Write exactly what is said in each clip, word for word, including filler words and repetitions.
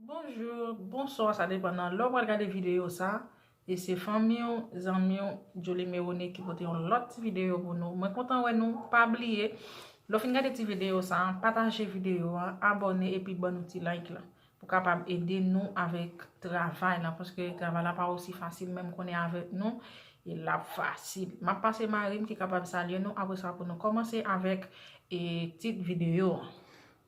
Bonjou, bonswa, sa depann nan lè w pral gade videyo sa. E se fanmi w, zanmi w, Jolie Méronique ki pote yon lòt ti videyo pou nou. Mwen kontan wè nou, pa bliye. Lè w fin gade ti videyo sa, pataje videyo a, abòne epi ban nou ti like la. Pou kapab ede nou avèk travay la, paske travay la pa osi fasil, men m konnen avèk nou, e l ap fasil. M ap pase mari m ki kapab salye nou, apre sa pou nou kòmanse avèk, e, tit videyo an.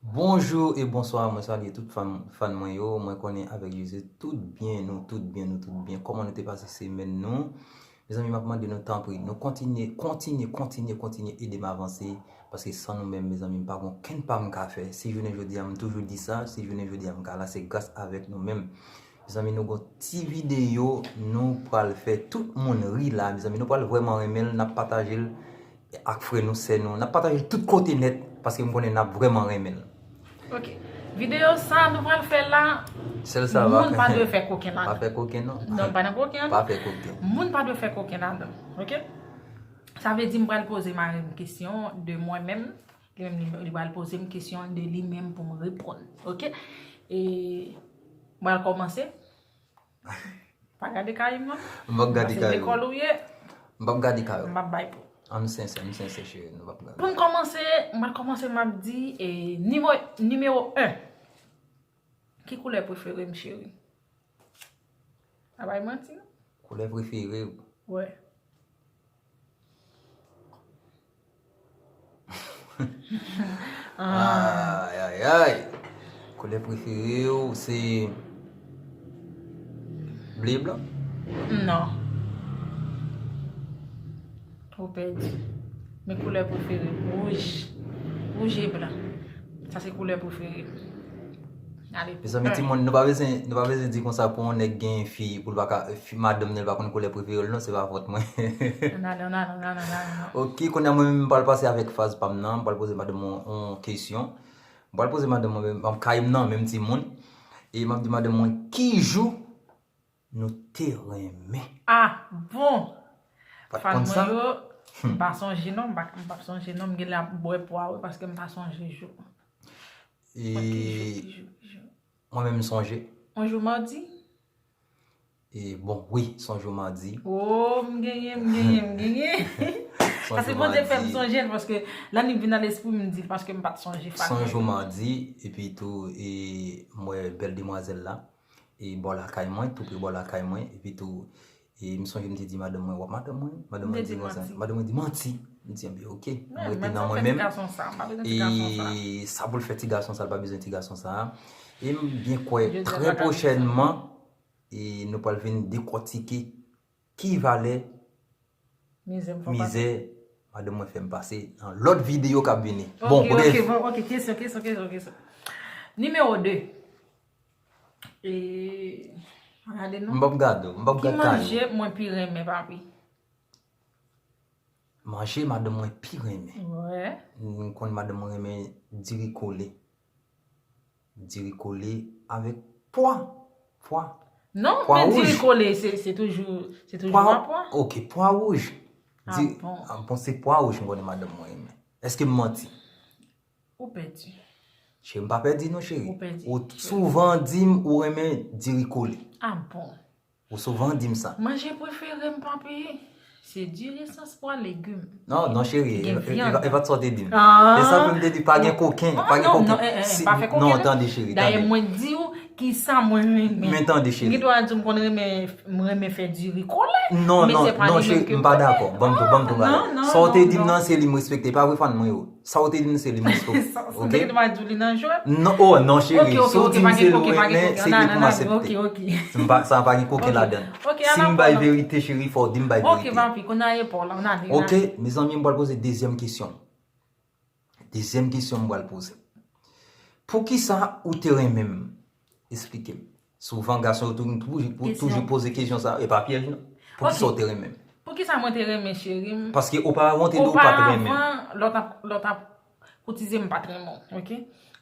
Bonjou e bonswa, mwen salye tout fan, fan mwen yo. Mwen konnen avèk Jezi tout byen, nou tout byen, nou tout byen. Kòman nou te pase semèn nou? Mezanmi, m ap mande nou, tanpri, nou kontinye, kontinye, kontinye, kontinye ede m avanse, paske san nou menm, mezanmi, m pa gen okenn pa m ka fè. Si jounen jodi a, m toujou di sa, si jounen jodi a m ka la, se gras avèk nou menm. Mezanmi, nou gon ti videyo nou pral fè tout moun ri la, mezanmi, nou pral vrèman renmen l, n ap pataje l ak frè nou, sè nou, n ap pataje l tout kote nèt, paske m konnen n ap vrèman renmen l. Ok. Videyo sa nou pral fè la, sèl sa va. Moun pa dwe fè koken ladan. Pa fè koken, non. Non, pa nan koken, non. Pa fè koken. Moun pa dwe fè koken ladan. Ok? Sa vle di m pral poze mari m kesyon de mwen menm. Li menm, li, li pral poze m kesyon de li menm pou m reponn. Ok? E m pral kòmanse. Pa gade kay m, non. M p ap gade kay ou. Paske lekòl ou ye. M p ap gade kay ou. M p ap bay pou. An, m sensè, m sensè, cheri, nou p ap gade. Pou m kòmanse, m pral kòmanse, m ap di, e, nimewo, nimewo en. Ki koulè prefere m, cheri? Pa bay manti, non. Koulè prefere w? Wè. Ay, ay, ay. Koulè prefere w se ble blan? Non. Ou pèdi. Men koulè prefere m, wouj. Wouj e blan. Sa se koulè prefere m. Ale. Mezanmi, timoun, nou pa bezwen, nou pa bezwen di konsa pou yon nèg gen fi, pou l pa ka, fi, madanm nan, li pa konn koulè prefere l, non, se pa fòt mwen. Ann ale, ann ale, ann ale, ann ale, ann ale. Ok, kounye a mwen menm, m pral pase avèk faz pa m nan, m pral poze madanm mwen yon kesyon. M pral poze madanm mwen, m kay m nan, menm timoun. E m ap di madanm mwen, ki jou nou te renmen? Ah, bon. Fan mwen yo, m pa sonje non, m pa, m p ap sonje non, m genlè ap bwè pwa wi, paske m pa sonje jou. E mwen menm m sonje. On jou madi? E bon, wi, se on jou madi. Oh, m genyen, m genyen, m genyen. Paske Bondye fè m sonje l, paske lannwit vin nan lespri m, m di l, paske m pa t sonje. Se on jou madi, epi tou, e m wè bèl demwazèl la, e bò lakay mwen, tou pre bò lakay mwen, epi tou, e m sonje m te di madanm mwen, w ap madanm mwen? Madanm mwen di konsa, madanm mwen di manti. M di, enben, ok. M rete nan mwen menm. E sa pou l fè ti gason sa, l pa bezwen ti gason sa. E m byen kwè, trè pwochènman, e nou pral vin dekòtike ki valè mizè madanm mwen fè m pase nan lòt videyo k ap vini. Bon, ok, ok, bon, ok, kesyon, kesyon, kesyon, kesyon. Nimewo de. E, gade non. M p ap gade w, m p ap gade kay ou. Ki manje mwen pi renmen, papi? Manje madanm mwen pi renmen. Wè. M konn madanm mwen renmen diri kole. Diri kole avèk pwa. Pwa. Non, men diri kole, se, se toujou, se toujou a pwa. Ok, pwa wouj. Ah bon? Ah bon, se pwa wouj m konnen madanm mwen renmen. Èske m manti? Ou pèdi. Cheri, m pa pèdi non, cheri. Ou pèdi. Ou souvan di m ou renmen diri kole. Ah bon? Ou souvan di m sa. Manje prefere m, papi, se diri sans pwa, legim. Non, non, cheri, e, e, e, e pa t sa w te di m. E sa pou m te di, pa gen koken, pa gen koken. Non, non, non, eh, eh, pa fè koken non. Non, tande, cheri, tande. Dayè, mwen di w kisa mwen renmen. Men tande, cheri. M gen dwa di w m konn renmen, m renmen fè diri kole. Non, non, non, cheri, m pa dakò. Ban m tou, ban m tou gade. Sa w te di m nan, se li m respekte. Pa vre, fan mwen yo. Sa w te di m se li m respekte. Sa w te di m pa di w li nan jwèt? Non, oh, non, cheri. Ok, ok, ok, pa gen koken, pa gen koken. Se li pou m aksepte. Ok, ok. M pa, sa pa gen koken ladan l. Si m bay verite, cheri, fò w di m bay verite. Ok, papi, kounye a e pa w la, ann ale, ann ale. Ok, mezanmi, m pral poze dezyèm kesyon. Dezyèm kesyon m pral poze. Poukisa ou te renmen m? Esplike m. Souvan, gason yo toujou, toujou, toujou poze kesyon sa, e pa pyèj, non. Poukisa ou te renmen m? Poukisa mwen te renmen cheri m? Paske oparavan, ou te di ou pa t renmen. Oparavan, lè w t ap, lè w t ap koutize m, m pa t renmen w, ok?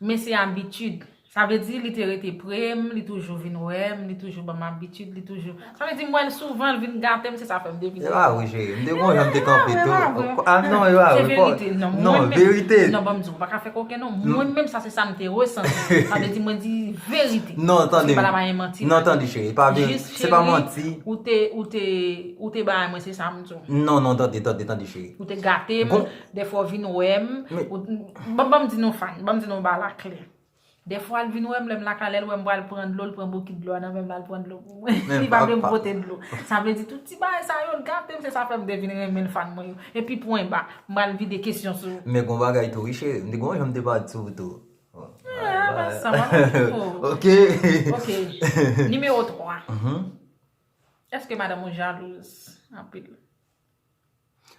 Men se abitid. Sa vle di, li te rete pre m, li toujou vin wè m, li toujou ban m abitid, li toujou. Sa vle di, m wè l souvan, l vin gate m, se sa fè m te vin. E pa vre, cheri. M te gon jan m te kanpe tou. Ah non, e pa vre. Se verite. Non, verite. Non, ban m di w, ou pa ka fè koken non. Mwen menm, sa se sa m te resanti. Sa vle di, mwen di verite. Non, tande. Se pa la pa manti. Non, tande, cheri. E pa verite. Se pa manti. Ou te, ou te, ou te bay mwen, se sa m di w. Non, non, tande, tande, tande, cheri. Ou te gate m, dèfwa w vin wè m. Ban m di nou fan, ban m di nou bagay la klè. Dèfwa l vin wè m, lè m lakay, lè l wè m pral pran dlo, l pran bokit dlo a nan men m la, l pran dlo pou mwen. Li pa vle m pote dlo. Sa vle di tout ti bagay sa yo, l gate m, se sa fè m te vin renmen l fan mwen yo. Epi pwen ba, m pral vide kesyon sou ou. Men gon bagay tou wi cheri, m te gon jan m te pati sou ou tou. Ah, sa va pou ou. Ok. Ok. Nimewo twa. Èske madanm ou jalouz anpil?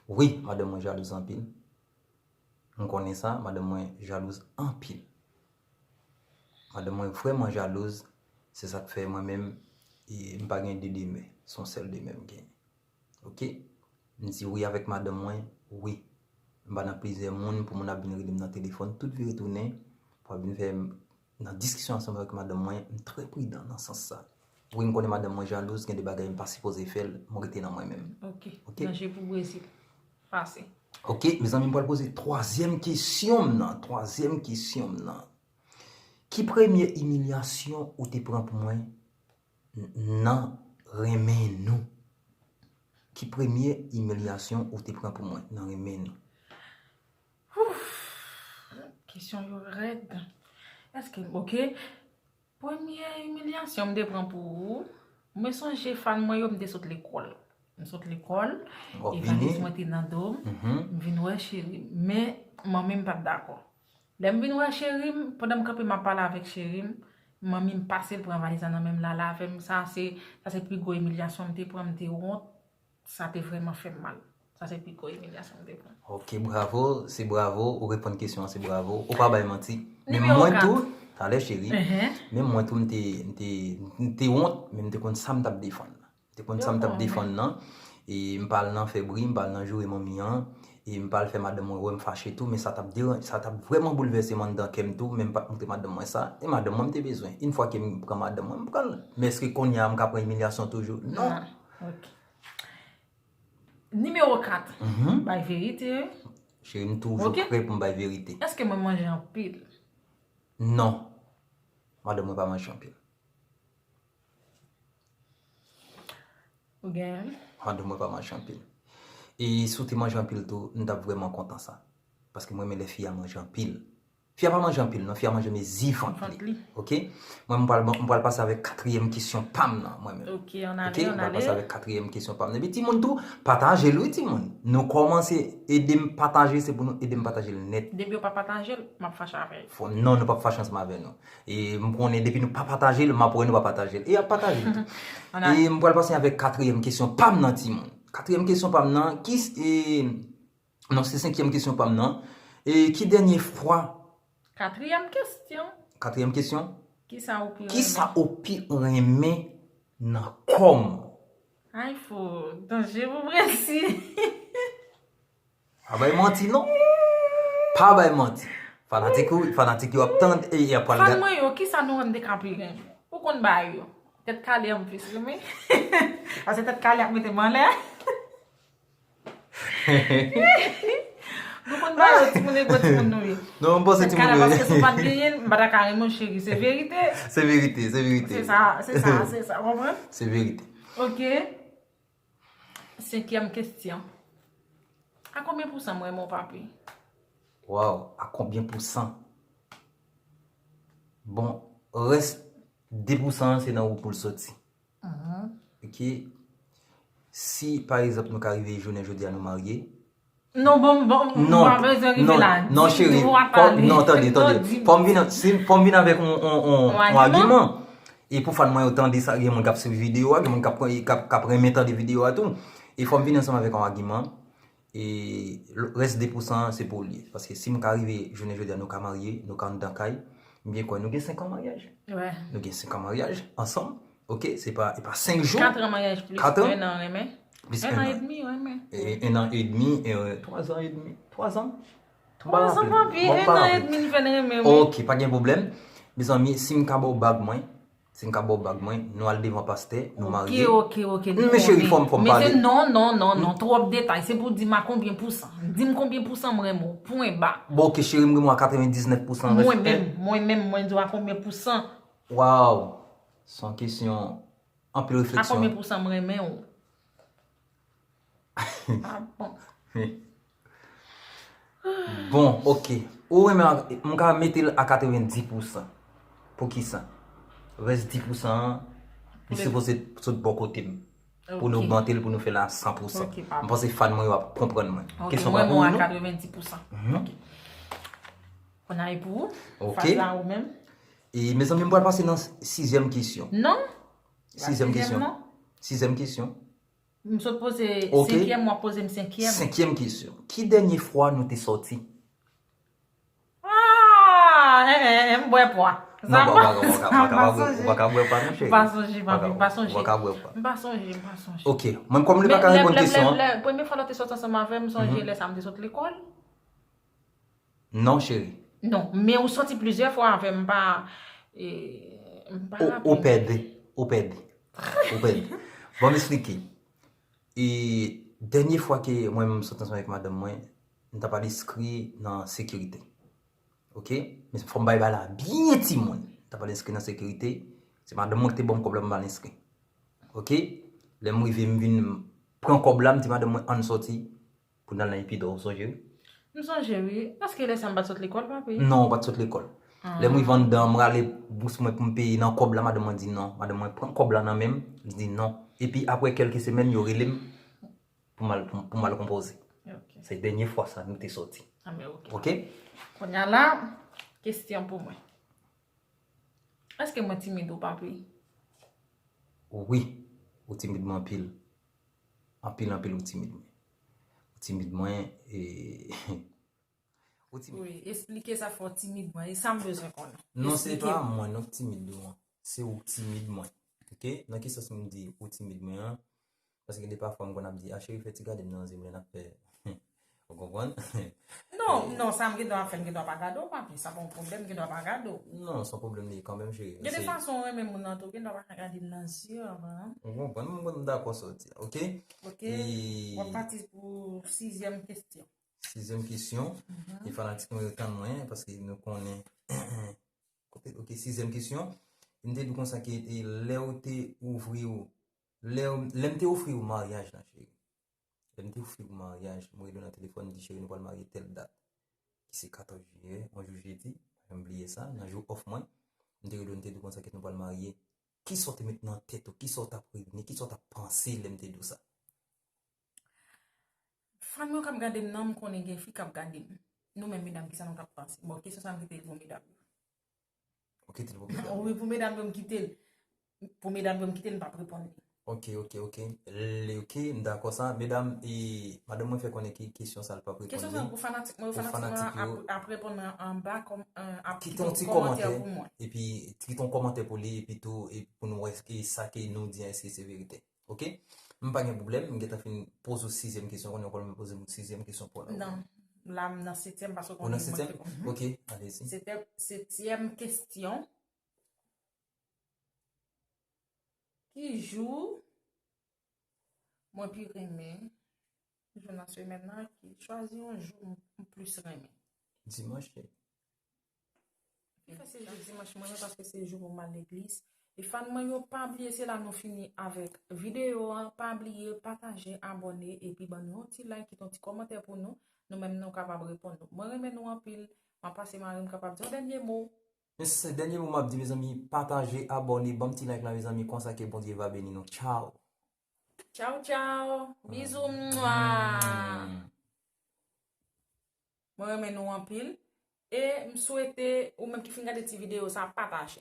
Wi, madanm mwen jalouz anpil. M konnen sa, madanm mwen jalouz anpil. Madanm mwen vrèman jalouz, se sa k fè mwen menm, e, m pa gen de demen, se yon sèl demen m genyen. Ok? M di wi avèk madanm mwen, wi. M pa nan plizyè moun pou moun ap vin rele m nan telefòn, tout vire tounen, pou ap vin fè m nan diskisyon ansanm avèk madanm mwen, m trè pridan nan sans sa. Wi, m konnen madanm mwen jalouz, gen de bagay m pa sipoze fè l, m rete nan mwen menm. Ok. Ok? Danje pou Brezil. Pase. Ok, mezanmi, m pral poze twazyèm kesyon m nan. Twazyèm kesyon m nan. Ki premye imilyasyon ou te pran pou mwen n- nan renmen nou? Ki premye imilyasyon ou te pran pou mwen nan renmen nou? Ouf! Kesyon yo rèd. Èske, ok. Premye imilyasyon m te pran pou ou, mwen sonje fan mwen yo, m te sot lekòl. M sot lekòl, e valiz mwen te nan do m, m vin wè cheri m. Men, manmi m pa t dakò. Lè m vin wè cheri m, pandan m kanpe m ap pale avèk cheri m, manmi m pase l pran valiz la nan men m l ale avè m. Sa se, sa se pi gwo imilyasyon m te pran, m te wont. Sa te vrèman fè m mal. Sa se pi gwo imilyasyon m te pran. Ok, bravo, se bravo, ou reponn kesyon an, se bravo. Ou pa bay manti. Men mwen tou, talè cheri, men mwen tou m te, m te, m te wont, men m te konn sa m t ap defann. M te konn sa m t ap defann nan. E m pa al nan fè bri, m pa al nan joure manmi an. E m pa al fè madanm mwen wè m fache tou, men sa t ap deran, sa t ap vrèman boulvèse m anndan kè m tou, men m pa t montre madanm mwen sa. E madanm mwen m te bezwen. Yon fwa ke m pran madanm mwen, m pran l. Men èske kounye a m ka pran imilyasyon toujou? Non. Nimewo kat, bay verite. Cheri, m toujou prè pou m bay verite. Èske mwen manje anpil? Non. Madanm mwen pa manje anpil. Ou gen? Madanm mwen pa manje anpil. E si w te manje anpil tou, m t ap vrèman kontan sa. Paske mwen renmen lè fi a manje anpil. Fi a pa manje anpil non, fi a manje mezi vant li. Ok? Mwen m pral, m pral pase avèk katriyèm kesyon pa m nan, mwen menm. Ok, ann ale, ann ale. M pral pase avèk katriyèm kesyon pa m nan. Epi timoun tou, pataje l wi timoun. Nou kòmanse ede m pataje, se pou nou ede m pataje l nèt. Depi yo pa pataje l, m ap fache avè yo. Non, nou p ap fache ansanm avè nou. E m konnen depi nou pa pataje l, m ap wè nou pa pataje l. E y ap pataje l tou. E m pral pase avèk katriyèm kesyon pa m nan timoun. Katriyèm kesyon pa m nan, ki, e, Non, se senkyèm kesyon pa m nan. E ki dènye fwa? Katriyèm kesyon. Katriyèm kesyon. Kisa ou pi renmen? Kisa ou pi renmen nan kò m? Ay fo, danje pou presi. Pa bay manti non. Pa bay manti. Fanatik ou, fanatik yo ap tande e y ap pral gade. Fan mwen yo, kisa nou renmen te ka pi renmen? Ou konn bay yo. Tèt kale an m plis renmen. Paske tèt kale ap mete m anlè. Nou konn ba yo timoun e gwo timoun nou ye. Non, m panse timoun yo ye. Paske si w pa t genyen l, m pa ta ka renmen w cheri. Se verite. Se verite, se verite. Se sa, se sa, se sa. Ou konprann? Se verite. Ok. Senkyèm kesyon. A konbyen pousan m renmen w, papi? Waw, a konbyen pousan? Bon, rès de pousan an, se nan ou pou l soti. Ok. Si, pa egzanp, nou ka rive jounen jodi a nou marye. Non, bon, bon, non, pa bezwen rive la. Non, cheri, non, tande, tande. Fò m vin, si, fò m vin avèk yon, yon, yon, yon agiman. E pou fan mwen yo tande sa, gen moun k ap swiv videyo a, gen moun k ap, k ap, k ap renmen tande videyo a tou. E fò m vin ansanm avèk yon agiman. E rès de pousan an, se pou li. Paske si m ka rive jounen jodi a, nou ka marye, nou ka anndan kay, m byen kwè nou gen senk an maryaj. Nou gen senk an maryaj ansanm. Ok, se pa, e pa senk jou. Kat an maryaj plis ennan renmen. Plis ennan. Ennan edmi renmen. Ennan edmi, twa zan edmi. Twa zan? Twa zan papi, ennan edmi n fè n renmen wi. Ok, pa gen pwoblèm. Mezanmi, si m ka ba w bag mwen, si m ka ba w bag mwen, nou al devan pastè, nou marye. Ok, ok, ok. Men cheri, fò m, fò m pale. Non, non, non, non, twòp detay. Se pou di m a konbyen pousan. Di m konbyen pousan m renmen w. Pwen ba. Bon, ok, cheri, m renmen w a katrevendiznèf pousan. Mwen menm, mwen menm, mwen di w a konbyen pousan. Waw. Se yon kesyon anpil refleksyon. A konbyen pousan m renmen w? Ah bon. Bon, ok. Ou renmen, m ka mete l a katrevendi pousan. Poukisa? Rès di pousan an, li sipoze sot bò kote m. Pou nou ogmante l, pou nou fè l a san pousan. M panse fan mwen yo ap konprann mwen. Kesyon pa pou nou, non? Katrevendi pousan. Ok. Kounye a e pou ou? Ok. Faz la ou menm? E mezanmi, m pral pase nan sizyèm kesyon. Non. Sizyèm kesyon. Sizyèm kesyon. M sot poze senkyèm, w ap poze m senkyèm. Senkyèm kesyon. Ki dènye fwa nou te sòti? Ah, eh, eh, eh, m bwè pwa. Non, ou pa ka bwè pwa, non, cheri. M pa sonje, papi, m pa sonje. Ou pa ka bwè pwa. M pa sonje, m pa sonje. Ok, mwen, kòm li pa ka reponn kesyon an. Premye fwa lè w te sòti ansanm avè m, m sonje lè sa m te sot lekòl. Non, cheri. Non, men ou sòti plizyè fwa avè m, m pa, e, m pa raple m. Ou pèdi, ou pèdi. Ou pèdi. Bon, m esplike. E dènye fwa ke mwen menm m sot ansanm avèk madanm mwen, m t ap al enskri nan sekirite. Ok? Men fò m bay bagay la byen timoun. M t ap al enskri nan sekirite. Se madanm mwen ki te ban m kòb la pou m al enskri. Ok? Lè m rive, m vin pran kòb la, m di madanm mwen, ann sòti. Pou n al nan Ipidò, ou sonje wi? M sonje wi. Èske lè sa m pa t sot lekòl, papi? Non, ou pa t sot lekòl. Lè m rive anndan, m rale bous mwen pou m peye nan kòb la, madanm mwen di non. Madanm mwen pran kòb la nan men m, li di non. Epi apre kèlke semèn, yo rele m pou m al, pou, pou m al konpoze. Se dènye fwa sa nou te sòti. Ok? Kounye a la, kesyon pou mwen. Èske mwen timid ou, papi? Wi, ou timid mwen anpil. Anpil, anpil ou timid mwen. Ou timid mwen, e, ou timid. Wi, esplike sa fò timid mwen. E sa m bezwen konnen. Non, se pa mwen non ki timid ou an. Se ou ki timid mwen. Ok? Nan ki sans m di ou timid mwen an? Paske gen de pafwa m konn ap di, a cheri, fè ti gade m nan zye m lè n ap fè. Ou konprann? Non, non, sa m gen dwa fè, m gen dwa pa gade w, papi. Sa pa yon pwoblèm, m gen dwa pa gade w. Non, se yon pwoblèm li ye kanmenm, cheri. Gen de fason w renmen moun nan tou, gen dwa pa ka gade m nan zye w, hein. Ou konprann, mwen, mwen dakò sa w di a, ok? Ok, w ap pati pou sizyèm kesyon. Sizyèm kesyon, e fanatik mwen yo tann mwen, paske nou konnen, kote, ok, sizyèm kesyon, m te di w konsa ke, e, lè w te ouvri w, lè, lè m te ofri w maryaj la, cheri. Lè m te ofri w maryaj, mwen rele w nan telefòn, m di, cheri, nou pral marye tèl dat. Ki se katòz jiyè, yon jou jedi, pa janm bliye sa, nan jou off mwen. M te rele w, m te di w konsa ke nou pral marye. Kisa w te met nan tèt ou? Kisa w t ap regle? Kisa w t ap panse lè m te di w sa? Fan mwen k ap gade m nan, m konnen gen fi k ap gade m. Nou menm medam, kisa nou t ap panse? Bon, kesyon sa a m kite l pou medam yo. Ou kite l pou medam yo? Wi, pou medam yo m kite l. Pou medam yo m kite l, m p ap reponn li. Ok, ok, ok. Li, ok, m dakò sa. Medam, e, madanm mwen fè konnen ke kesyon sa a l p ap reponn li. Kesyon sa a pou fanatik mwen yo, fanatik mwen yo ap, ap reponn mwen anba, kòm, ap kite yon ti kòmantè pou mwen. Epi, kite yon kòmantè pou li, epi tou, e pou nou wè e sa ke nou di an, èske se verite. Ok? M pa gen pwoblèm, m gentan fin poze w sizyèm kesyon, kounye a w pral poze m sizyèm kesyon pou la. Non, la m nan setyèm paske w konnen mwen te konn. Ok, alezi. Setyèm kesyon. Ki jou mwen pi renmen? Jou nan semèn nan, ki chwazi yon jou m plis renmen. Dimanch. Li fè se jou dimanch mwen renmen paske se jou pou m al legliz. E fan mwen yo, pa bliye se la nou fini avèk videyo an. Pa bliye pataje, abòne, epi ban nou yon ti like, kite yon ti kòmantè pou nou. Nou menm nou kapab reponn nou. Mwen renmen nou anpil. M ap pase mari m kapab di yon dènye mo. Men se dènye mo m ap di, mezanmi, pataje, abòne, ban m ti like la, mezanmi, konsa ke Bondye va beni nou. Tchaw! Tchaw, tchaw! Bizou, mwa! Mwen renmen nou anpil. E m swete ou menm ki fin gade ti videyo sa, pataje.